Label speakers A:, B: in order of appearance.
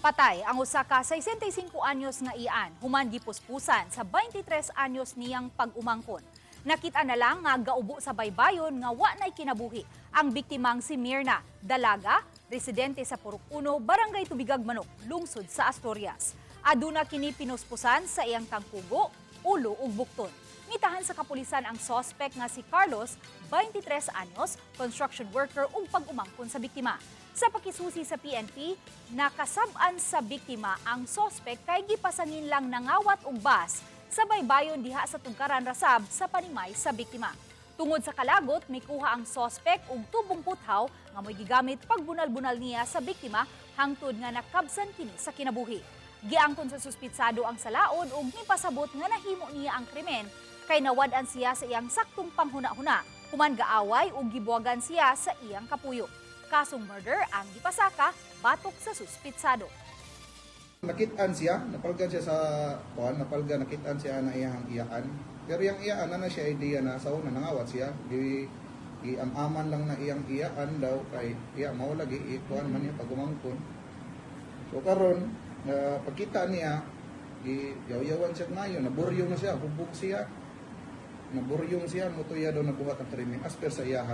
A: Patay ang usa ka 65 anyos nga iyaan human gipuspusan sa 23 anyos niyang pag-umangkon. Nakita na lang nga gaubo sa baybayon nga wa na'y kinabuhi ang biktimang si Mirna, dalaga, residente sa Purok 1, Barangay Tubigag Manok, lungsod sa Asturias. Aduna kini pinuspusan sa iyang tangkugo, ulo ug bukton. Ngitahan sa kapulisan ang sospek nga si Carlos, 23 anyos, construction worker ug pag-umangkon sa biktima. Sa pakisusi sa PNP, nakasab-an sa biktima ang sospek kay gipasangin lang nangawat og bus sa baybayon diha sa Tugkaran Rasab sa panimay sa biktima. Tungod sa kalagot, mikuha ang sospek og tubong puthaw nga mo'y gigamit pagbunal-bunal niya sa biktima hangtod nga nakabsan kini sa kinabuhi. Giangkon sa suspitsado ang salaod ug mipasabot nga nahimo niya ang krimen kay nawad-an siya sa iyang saktong panghuna-huna human gaaway ug gibuwagan siya sa iyang kapuyo. Kasong murder ang gipasaka batok sa suspitsado.
B: Nakitaan siya, napalgan siya sa kuan, napalgan, nakitaan siya na iyang iyaan. Pero yung iyaan na na siya idea na sa una nangawat siya, gi giam-aman lang na iyang iyaan daw kay iya mao lagi ikuan man niya pagumangkon. So karon na pagkita niya, gi yaw-yawan siya mayo, naburyong na siya, hubog siya. Naburyong siya, mutuya daw nabuhat ang krimen as per sa iyaha.